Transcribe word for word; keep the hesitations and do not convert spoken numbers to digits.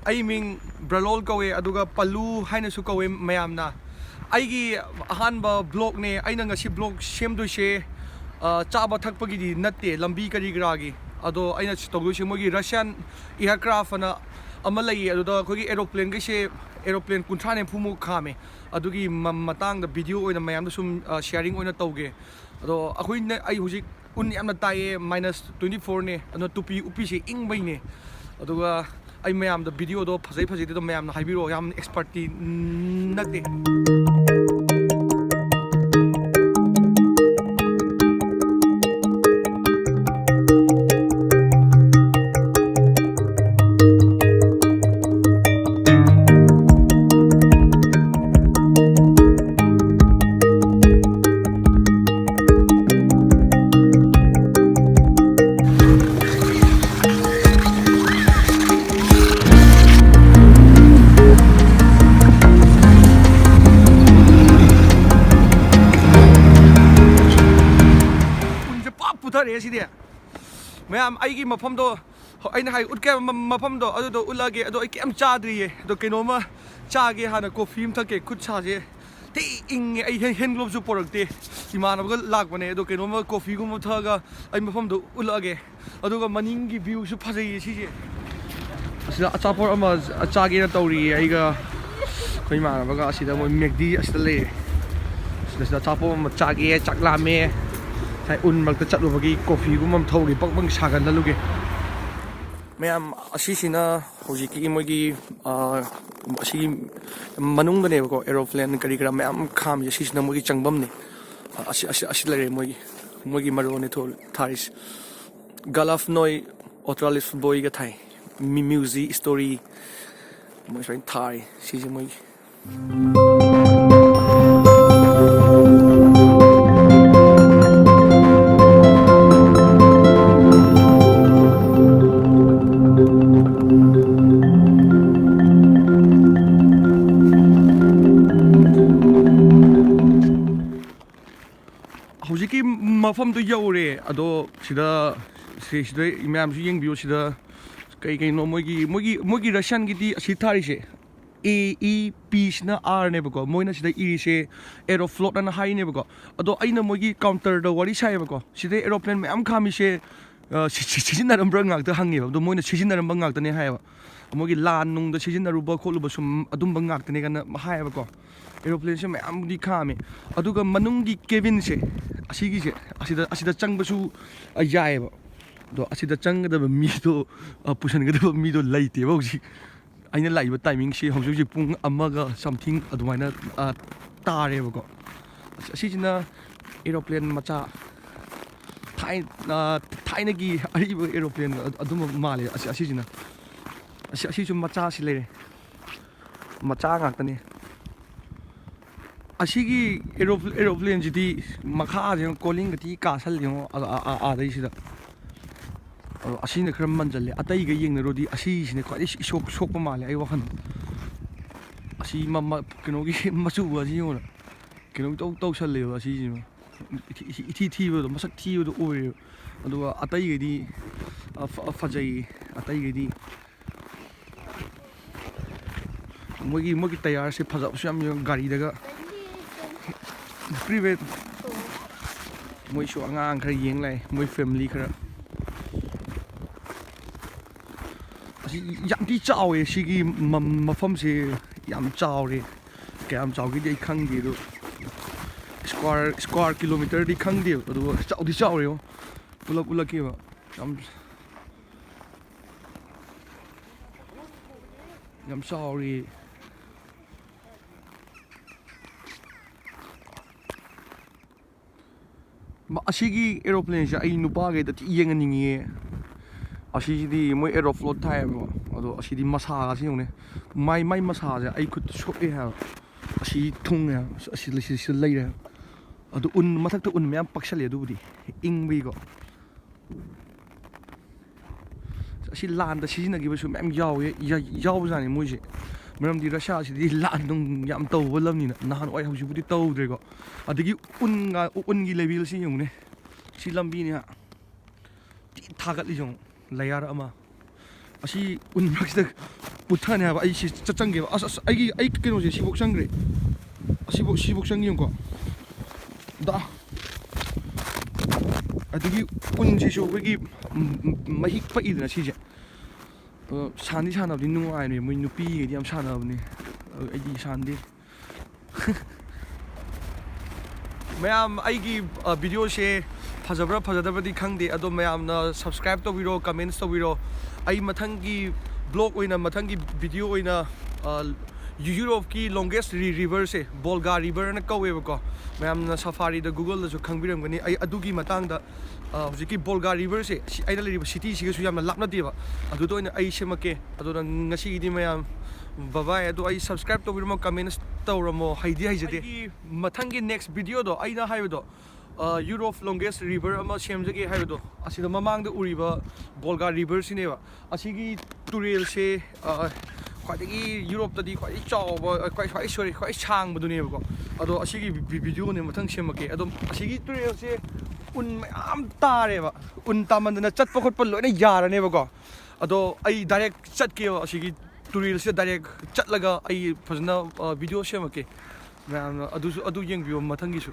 ꯑꯩ ꯃꯤꯡ ꯕ꯭ꯔꯂꯣꯜ ꯀꯧꯋꯦ, ꯑꯗꯨꯒ ꯄꯜꯂꯨ ꯍꯥꯏꯅꯁꯨ ꯀꯧꯋꯦ ꯃꯌꯥꯝꯅ꯫ ꯑꯩꯒꯤ ꯑꯍꯥꯟꯕ ꯕ꯭ꯂꯣꯒꯅꯦ꯫ ꯑꯩꯅ ꯉꯁꯤ ꯕ꯭ꯂꯣꯒ ꯁꯦꯝꯗꯣꯏꯁꯦ, ꯑ, ꯆꯥꯕ ꯊꯛꯄꯒꯤꯗꯤ ꯅꯠꯇꯦ, ꯂꯝꯕꯤ ꯀꯔꯤ ꯀꯔꯥꯒꯤ꯫ ꯑꯗꯣ ꯑꯩꯅ ꯇꯧꯗꯣꯏꯁꯦ ꯃꯣꯏꯒꯤ Russian aircraft ꯑꯅ ꯑꯃ ꯂꯩꯌꯦ, ꯑꯗꯨꯗ ꯑꯩꯈꯣꯏꯒꯤ aeroplane ꯒꯩꯁꯦ, aeroplane ꯀꯨꯟꯊ꯭ꯔꯥ ꯅꯤꯐꯨꯃꯨꯛ ꯈꯥꯝꯃꯦ꯫ ꯑꯗꯨꯒꯤ ꯃ-, ꯃꯇꯥꯡꯗ video ꯑꯣꯏꯅ ꯃꯌꯥꯝꯗ ꯁꯨꯝ, ꯑ, sharing ꯑꯣꯏꯅ ꯇꯧꯒꯦ꯫ ꯑꯗꯣ ꯑꯩꯈꯣꯏꯅ, ꯑꯩ ꯍꯧꯖꯤꯛ ꯎꯟ ꯌꯥꯝꯅ ꯇꯥꯏꯌꯦ, minus twenty four ꯅꯦ, ꯑꯗꯨꯅ ꯇꯨꯄꯤ ꯎꯞꯄꯤꯁꯦ ꯏꯪꯕꯩꯅꯦ꯫ ꯑꯗꯨꯒ ꯑꯩ ꯃꯌꯥꯝꯗ video ꯗꯣ ꯐꯖꯩ ꯐꯖꯩꯗꯣ ꯃꯌꯥꯝꯅ ꯍꯥꯏꯕꯤꯔꯛꯑꯣ, ꯌꯥꯝ expert ꯇꯤ ꯅꯠꯇꯦ꯫ ꯎꯟꯁꯦ ꯄꯨꯔꯥ ꯄꯨꯊꯔꯛꯑꯦ ꯁꯤꯗꯤ꯫ ꯃꯌꯥꯝ, ꯑꯩꯒꯤ ꯃꯐꯝꯗꯣ, ꯑꯩꯅ ꯍꯥꯏ ꯎꯠꯀꯦ ꯍꯥꯏꯕ ꯃ-, ꯃꯐꯝꯗꯣ, ꯑꯗꯨꯗꯣ ꯎꯠꯂꯛꯑꯒꯦ꯫ ꯑꯗꯣ ꯑꯩ ꯀꯩꯝ ꯆꯥꯗ꯭ꯔꯤꯌꯦ꯫ ꯑꯗꯣ ꯀꯩꯅꯣꯝꯃ ꯆꯥꯒꯦ ꯍꯥꯟꯅ, ꯀꯣꯐꯤ ꯑꯃ ꯊꯛꯀꯦ꯫ ꯈꯨꯠ ꯁꯥꯁꯦ ꯊꯤ ꯏꯪꯉꯦ꯫ ꯑꯩ ꯍꯦꯟ-, hand glove ꯁꯨ ꯄꯣꯔꯛꯇꯦ, ꯏꯃꯥꯟꯅꯕꯒ ꯂꯥꯛꯄꯅꯦ꯫ ꯑꯗꯣ ꯀꯩꯅꯣꯝꯃ ꯀꯣꯐꯤꯒꯨꯝꯕ ꯊꯛꯑꯒ ꯑꯩ ꯃꯐꯝꯗꯣ ꯎꯠꯂꯛꯑꯒꯦ꯫ ꯑꯗꯨꯒ ꯃꯅꯤꯡꯒꯤ view ꯁꯨ ꯐꯖꯩꯌꯦ ꯁꯤꯁꯦ꯫ ꯑꯁꯤꯗ ꯑꯆꯥꯄꯣꯠ ꯑꯃ ꯆꯥꯒꯦꯅ ꯇꯧꯔꯤꯌꯦ ꯑꯩꯒ ꯑꯩꯈꯣꯏ ꯏꯃꯥꯟꯅꯕꯒ꯫ ꯑꯁꯤꯗ ꯃꯣꯏ ꯃꯦꯛꯗꯤ ꯑꯁꯤꯗ ꯂꯩꯔꯦ꯫ ꯁꯤꯗ, ꯁꯤꯗ ꯑꯆꯥꯄꯣꯠ ꯑꯃ ꯆꯥꯒꯦ, ꯆꯥꯛ ꯂꯥꯝꯃꯦ꯫ ꯉꯁꯥꯏ ꯎꯟ ꯃꯔꯛꯇ ꯆꯠꯂꯨꯕꯒꯤ ꯀꯣꯐꯤꯒꯨꯝꯕ ꯑꯃ ꯊꯛꯎꯒꯦ, ꯕꯪ ꯕꯪ ꯁꯥꯒꯠꯍꯜꯂꯨꯒꯦ꯫ ꯃꯌꯥꯝ, ꯑꯁꯤꯁꯤꯅ ꯍꯧꯖꯤꯛꯀꯤ ꯃꯣꯏꯒꯤ, ꯑ, ꯑꯁꯤꯒꯤ ꯃꯅꯨꯡꯗꯅꯦꯕꯀꯣ, aeroplane ꯀꯔꯤ ꯀꯔꯥ ꯃꯌꯥꯝ ꯈꯥꯝꯃꯤꯁꯦ꯫ ꯁꯤꯁꯤꯅ ꯃꯣꯏꯒꯤ ꯆꯪꯐꯝꯅꯤ꯫ ꯑꯁꯤ, ꯑꯁꯤ, ꯑꯁꯤ ꯂꯩꯔꯦ ꯃꯣꯏꯒꯤ, ꯃꯣꯏꯒꯤ ꯃꯔꯣꯟꯅꯤ ꯊꯣ-, ꯊꯥꯔꯤꯁꯦ꯫ Головной отраль сбоя ꯊꯥꯏ꯫ ꯃꯤ-, music story ꯃꯣꯏ ꯁꯨꯃꯥꯏꯅ ꯊꯥꯔꯤ꯫ ꯁꯤꯁꯦ ꯃꯣꯏꯒꯤ꯫ ꯍꯧꯖꯤꯛꯀꯤ ꯃꯐꯝꯗꯨ ꯌꯧꯔꯦ꯫ ꯑꯗꯣ ꯁꯤꯗ, ꯁꯤ-, ꯁꯤꯗ ꯃꯌꯥꯝꯁꯨ ꯌꯦꯡꯕꯤꯌꯨ꯫ ꯁꯤꯗ ꯀꯩ ꯀꯩꯅꯣ ꯃꯣꯏꯒꯤ ꯃꯣꯏꯒꯤ ꯃꯣꯏꯒꯤ ꯔꯁꯤꯌꯥꯟꯒꯤꯗꯤ ꯑꯁꯤ ꯊꯥꯔꯤꯁꯦ, ꯑꯦ ꯏ ꯄꯤꯁꯤꯅ ꯑꯥꯔꯅꯦꯕꯀꯣ, ꯃꯣꯏꯅ ꯁꯤꯗ ꯏꯔꯤꯁꯦ ꯑꯦꯔꯣꯐ꯭ꯂꯣꯠ ꯑꯅ ꯍꯥꯏꯅꯦꯕꯀꯣ꯫ ꯑꯗꯣ ꯑꯩꯅ ꯃꯣꯏꯒꯤ ꯀꯥꯎꯟꯇꯔꯗ ꯋꯥꯔꯤ ꯁꯥꯏꯌꯦꯕꯀꯣ, ꯁꯤꯗꯩ ꯑꯦꯔꯣꯄ꯭ꯂꯦꯟ ꯃꯌꯥꯝ ꯈꯥꯝꯃꯤꯁꯦ, ꯑ, ꯁꯤ- ꯁꯤ- ꯁꯤꯖꯤꯟꯅꯔꯝꯕ꯭ꯔꯥ ꯉꯥꯛꯇ ꯍꯪꯉꯦꯕ꯫ ꯑꯗꯣ ꯃꯣꯏꯅ ꯁꯤꯖꯤꯟꯅꯔꯝꯕ ꯉꯥꯛꯇꯅꯦ ꯍꯥꯏꯌꯦꯕ꯫ ꯃꯣꯏꯒꯤ ꯂꯥꯟ ꯅꯨꯡꯗ ꯁꯤꯖꯤꯟꯅꯔꯨꯕ ꯈꯣꯠꯂꯨꯕ ꯁꯨꯝ ꯑꯗꯨꯝꯕ ꯉꯥꯛꯇꯅꯦ ꯀꯥꯏꯅ ꯍꯥꯏꯌꯦꯕꯀꯣ꯫ ꯑꯦꯔꯣꯄ꯭ꯂꯦꯟꯁꯦ ꯃꯌꯥꯝꯕꯨꯗꯤ ꯈꯥꯝꯃꯦ꯫ ꯑꯗꯨꯒ ꯃꯅꯨꯡꯒꯤ ꯀꯦꯕꯤꯟꯁꯦ, ꯑꯁꯤꯒꯤꯁꯦ, ꯑꯁꯤꯗ ꯑꯁꯤꯗ ꯆꯪꯕꯁꯨ, ꯑ, ꯌꯥꯏꯌꯦꯕ꯫ ꯑꯗꯣ ꯑꯁꯤꯗ ꯆꯪꯒꯗꯕ ꯃꯤꯗꯣ, ꯑ, ꯄꯨꯁꯟꯒꯗꯕ ꯃꯤꯗꯣ ꯂꯩꯇꯦꯕ ꯍꯧꯖꯤꯛ꯫ ꯑꯩꯅ ꯂꯥꯛꯏꯕ ꯇꯥꯏꯃꯤꯡꯁꯤ ꯍꯧꯖꯤꯛ ꯍꯧꯖꯤꯛ ꯄꯨꯡ ꯑꯃꯒ something ꯑꯗꯨꯃꯥꯏꯅ, ꯑ, ꯇꯥꯔꯦꯕꯀꯣ꯫ ꯑꯁ, ꯑꯁꯤꯁꯤꯅ ꯑꯦꯔꯣꯄ꯭ꯂꯦꯟ ꯃꯆꯥ, ꯊꯥꯏ-, ꯑ, ꯊꯥꯏꯅꯒꯤ ꯑꯔꯤꯕ ꯑꯦꯔꯣꯄ꯭ꯂꯦꯟ ꯑꯗꯨ-, ꯑꯗꯨꯝꯕ ꯃꯥꯜꯂꯦ꯫ ꯑꯁꯤ, ꯑꯁꯤꯁꯤꯅ, ꯑꯁꯤ, ꯑꯁꯤꯁꯨ ꯃꯆꯥꯁꯤ ꯂꯩꯔꯦ, ꯃꯆꯥ ꯉꯥꯛꯇꯅꯦ꯫ ꯑꯁꯤꯒꯤ ꯑꯦꯔꯣ-, ꯑꯦꯔꯣꯄ꯭ꯂꯦꯟꯁꯤꯗꯤ ꯃꯈꯥꯁꯦ ꯌꯦꯡꯉꯣ, ꯀꯣꯂꯤꯡꯒ ꯊꯤ ꯀꯥꯁꯜꯂꯤ ꯌꯦꯡꯉꯣ, ꯑ-, ꯑ-, ꯑ-, ꯑꯥꯗꯩꯁꯤꯗ꯫ ꯑꯗꯣ ꯑꯁꯤꯅ ꯈꯔ ꯃꯟꯖꯜꯂꯦ ꯑꯇꯩꯒ ꯌꯦꯡꯅꯔꯨꯔꯗꯤ꯫ ꯑꯁꯤꯁꯤꯅ ꯈ꯭ꯋꯥꯏꯗꯩ ꯏꯁꯣꯛ ꯁꯣꯛꯄ ꯃꯥꯜꯂꯦ ꯑꯩ ꯋꯥꯈꯜꯗ꯫ ꯑꯁꯤ ꯃ-, ꯃ-, ꯀꯩꯅꯣꯒꯤ ꯃꯆꯨ ꯑꯁꯤ ꯌꯦꯡꯉꯨꯅꯦ, ꯀꯩꯅꯣ ꯏꯇꯧ ꯇꯧꯁꯜꯂꯦꯕ ꯑꯁꯤꯁꯤꯃ꯫ ꯏꯊꯤ-, ꯏꯊꯤ-, ꯏꯊꯤ ꯊꯤꯕꯗꯣ, ꯃꯁꯛ ꯊꯤꯕꯗꯣ ꯑꯣꯏꯔꯦꯕ꯫ ꯑꯗꯨꯒ ꯑꯇꯩꯒꯩꯗꯤ, ꯑ, ꯐ-, ꯐꯖꯩ꯫ ꯑꯇꯩꯒꯩꯗꯤ ꯃꯣꯏꯒꯤ, ꯃꯣꯏꯒꯤ ꯇꯌꯥꯔꯁꯦ ꯐꯖꯕꯁꯨ ꯌꯥꯝ ꯌꯦꯡꯉ ꯒꯥꯔꯤꯗꯒ꯫ ꯄ꯭ꯔꯤꯚꯦꯠ꯫ ꯃꯣꯏꯁꯨ ꯑꯉꯥꯡ ꯈꯔ ꯌꯦꯡ ꯂꯥꯛꯑꯦ, ꯃꯣꯏ ꯐꯦꯃꯤꯂꯤ ꯈꯔ꯫ ꯑꯁꯤ ꯌꯥꯝ ꯊꯤ ꯆꯥꯎꯋꯦ꯫ ꯁꯤꯒꯤ ꯃ-, ꯃꯐꯝꯁꯦ ꯌꯥꯝ ꯆꯥꯎꯔꯦ꯫ ꯀꯌꯥꯝ ꯆꯥꯎꯒꯦꯗꯤ ꯑꯩ ꯈꯪꯗꯦ, ꯑꯗꯣ ꯁ꯭ꯀ꯭ꯋꯥꯔ, ꯁ꯭ꯀ꯭ꯋꯥꯔ ꯀꯤꯂꯣꯃꯤꯇꯔꯗꯤ ꯈꯪꯗꯦꯕ, ꯑꯗꯨꯒ ꯆꯥꯎꯗꯤ ꯆꯥꯎꯔꯦꯕꯣ꯫ ꯄꯨꯂꯞ ꯎꯠꯂꯛꯀꯦꯕ꯫ ꯌꯥꯝ, ꯌꯥꯝ ꯆꯥꯎꯔꯦ꯫ ꯃ-, ꯑꯁꯤꯒꯤ ꯑꯦꯔꯣꯄ꯭ꯂꯦꯟꯁꯦ ꯑꯩ ꯅꯨꯄꯥꯈꯩꯗ ꯊꯤ ꯌꯦꯡꯍꯟꯅꯤꯡꯉꯤꯌꯦ꯫ ꯑꯁꯤꯁꯤꯗꯤ ꯃꯣꯏ ꯑꯦꯔꯣꯐ꯭ꯂꯣꯠ ꯊꯥꯏꯌꯦꯕꯀꯣ꯫ ꯑꯗꯣ ꯑꯁꯤꯗꯤ ꯃꯁꯥꯒꯁꯤ ꯌꯦꯡꯉꯨꯅꯦ꯫ ꯃꯥꯏ, ꯃꯥꯏ ꯃꯁꯥꯁꯦ ꯑꯩ ꯈꯨꯠꯇ ꯁꯣꯛꯑꯦ ꯍꯥꯏꯕ꯫ ꯑꯁꯤ ꯊꯨꯡꯉꯦ ꯍꯥꯏꯕ꯫ ꯑꯁꯤ, ꯑꯁꯤ, ꯁꯤ ꯂꯩꯔꯦ ꯍꯥꯏꯕ꯫ ꯑꯗꯣ ꯎꯟ, ꯃꯊꯛꯇ ꯎꯟ ꯃꯌꯥꯝ ꯄꯛꯁꯜꯂꯦ ꯑꯗꯨꯕꯨꯗꯤ꯫ ꯏꯪꯕꯒꯤꯀꯣ꯫ ꯑꯁꯤ ꯂꯥꯟꯗ ꯁꯤꯖꯤꯟꯅꯈꯤꯕꯁꯨ ꯃꯌꯥꯝ ꯌꯥꯎꯋꯦ, ꯌꯥ-, ꯌꯥꯎꯕꯖꯥꯠꯅꯤ ꯃꯣꯏꯁꯦ꯫ ꯃꯔꯝꯗꯤ ꯔꯁꯤꯌꯥꯁꯤꯗꯤ ꯂꯥꯟ ꯅꯨꯡ ꯌꯥꯝ ꯇꯧꯕ ꯂꯝꯅꯤꯅ꯫ ꯅꯍꯥꯟꯋꯥꯏ, ꯍꯧꯖꯤꯛꯄꯨꯗꯤ ꯇꯧꯗ꯭ꯔꯦꯀꯣ꯫ ꯑꯗꯒꯤ ꯎꯟꯒ, ꯎꯟꯒꯤ ꯂꯦꯚꯦꯜꯁꯤ ꯌꯦꯡꯉꯨꯅꯦ꯫ ꯁꯤ ꯂꯝꯕꯤꯅꯦ꯫ ꯊꯤ ꯊꯥꯒꯠꯂꯤ ꯌꯦꯡꯉꯨ, ꯂꯦꯌꯔ ꯑꯃ꯫ ꯑꯁꯤ ꯎꯟ ꯃꯔꯛꯁꯤꯗ ꯄꯨꯊꯅꯤ ꯍꯥꯏꯕ꯫ ꯑꯩ ꯁꯤ ꯆꯠ ꯆꯪꯒꯦꯕ꯫ ꯑꯁ ꯑꯁ, ꯑꯩꯒꯤ ꯑꯩ ꯀꯩꯅꯣꯁꯦ ꯁꯤꯐꯧ ꯆꯪꯈ꯭ꯔꯦ꯫ ꯑꯁꯤꯐꯧ ꯁꯤꯐꯧ ꯆꯪꯒꯦ ꯌꯦꯡꯉꯨꯀꯣ꯫ ꯗꯥ ꯑꯗꯒꯤ ꯎꯟꯁꯤꯁꯨ ꯑꯩꯈꯣꯏꯒꯤ ꯃꯍꯤꯛ ꯄꯛꯏꯗꯅ ꯁꯤꯁꯦ꯫ ꯑꯗꯣ ꯁꯥꯟꯗꯤ ꯁꯥꯟꯅꯕꯗꯤ ꯅꯨꯡꯉꯥꯏꯕꯅꯦ, ꯃꯣꯏ ꯅꯨꯄꯤꯈꯩꯗꯤ ꯌꯥꯝ ꯁꯥꯟꯅꯕꯅꯦ꯫ ꯑꯗꯣ ꯑꯩꯗꯤ ꯁꯥꯟꯗꯦ꯫ ꯃꯌꯥꯝ, ꯑꯩꯒꯤ ꯚꯤꯗꯤꯑꯣꯁꯦ ꯐꯖꯕ꯭ꯔꯥ ꯐꯖꯗꯕ꯭ꯔꯗꯤ ꯈꯪꯗꯦ, ꯑꯗꯣ ꯃꯌꯥꯝꯅ subscribe ꯇꯧꯕꯤꯔꯣ, comments ꯇꯧꯕꯤꯔꯣ꯫ ꯑꯩ ꯃꯊꯪꯒꯤ vlog ꯑꯣꯏꯅ, ꯃꯊꯪꯒꯤ ꯚꯤꯗꯤꯑꯣ ꯑꯣꯏꯅ ꯌꯨꯔꯣꯞꯀꯤ longest riverꯁꯦ ꯕꯣꯜꯒꯥ riverꯅ ꯀꯧꯋꯦꯕꯀꯣ꯫ ꯃꯌꯥꯝꯅ ꯁꯐꯥꯔꯤꯗ Googleꯗꯁꯨ ꯈꯪꯕꯤꯔꯝꯒꯅꯤ꯫ ꯑꯩ ꯑꯗꯨꯒꯤ ꯃꯇꯥꯡꯗ, ꯍꯧꯖꯤꯛꯀꯤ ꯕꯣꯜꯒꯥ riverꯁꯦ ꯑꯩꯅ ꯂꯩꯔꯤꯕ cityꯁꯤꯒꯁꯨ ꯌꯥꯝꯅ ꯂꯥꯞꯅꯗꯦꯕ꯫ ꯑꯗꯨꯗ ꯑꯣꯏꯅ ꯑꯩ ꯁꯦꯝꯃꯛꯀꯦ꯫ ꯑꯗꯨꯅ ꯉꯁꯤꯒꯤꯗꯤ ꯃꯌꯥꯝ bye bye꯫ ꯑꯗꯣ ꯑꯩ subscribe ꯇꯧꯕꯤꯔꯝꯃꯣ, comments ꯇꯧꯔꯝꯃꯣ꯫ ꯍꯩꯗꯤ ꯍꯩꯖꯗꯦ꯫ ꯑꯩꯒꯤ ꯃꯊꯪꯒꯤ next ꯚꯤꯗꯤꯑꯣꯗꯣ, ꯑꯩꯅ ꯍꯥꯏꯕꯗꯣ, ꯌꯨꯔꯣꯞ longest river ꯑꯃ ꯁꯦꯝꯖꯒꯦ ꯍꯥꯏꯕꯗꯣ, ꯑꯁꯤꯗ ꯃꯃꯥꯡꯗ ꯎꯔꯤꯕ ꯕꯣꯜꯒꯥ riverꯁꯤꯅꯦꯕ꯫ ꯑꯁꯤꯒꯤ ꯇꯨꯔꯦꯜꯁꯦ ꯈ꯭ꯋꯥꯏꯗꯒꯤ ꯌꯨꯔꯣꯞꯇꯗꯤ ꯈ꯭ꯋꯥꯏꯗꯒꯤ ꯆꯥꯎꯕ, ꯈ꯭ꯋꯥꯏ, ꯈ꯭ꯋꯥꯏ, sorry, ꯈ꯭ꯋꯥꯏ ꯁꯥꯡꯕꯗꯨꯅꯦꯕꯀꯣ꯫ ꯑꯗꯣ ꯑꯁꯤꯒꯤ ꯚꯤꯗꯤꯑꯣꯅꯦ ꯃꯊꯪ ꯁꯦꯝꯃꯛꯀꯦ꯫ ꯑꯗꯣ ꯑꯁꯤꯒꯤ ꯇꯨꯔꯦꯜꯁꯦ ꯎꯟ ꯃꯌꯥꯝ ꯇꯥꯔꯦꯕ꯫ ꯎꯟ ꯇꯥꯃꯟꯗꯅ ꯆꯠꯄ ꯈꯣꯠꯄ ꯂꯣꯏꯅ ꯌꯥꯔꯅꯦꯕꯀꯣ꯫ ꯑꯗꯣ ꯑꯩ direct ꯆꯠꯀꯦꯕ, ꯑꯁꯤꯒꯤ ꯇꯨꯔꯦꯜꯁꯤꯗ direct ꯆꯠꯂꯒ ꯑꯩ ꯐꯖꯅ ꯚꯤꯗꯤꯑꯣ ꯁꯦꯝꯃꯛꯀꯦ꯫ ꯃꯌꯥꯝꯅ ꯑꯗꯨꯁꯨ, ꯑꯗꯨ ꯌꯦꯡꯕꯤꯌꯣ ꯃꯊꯪꯒꯤꯁꯨ꯫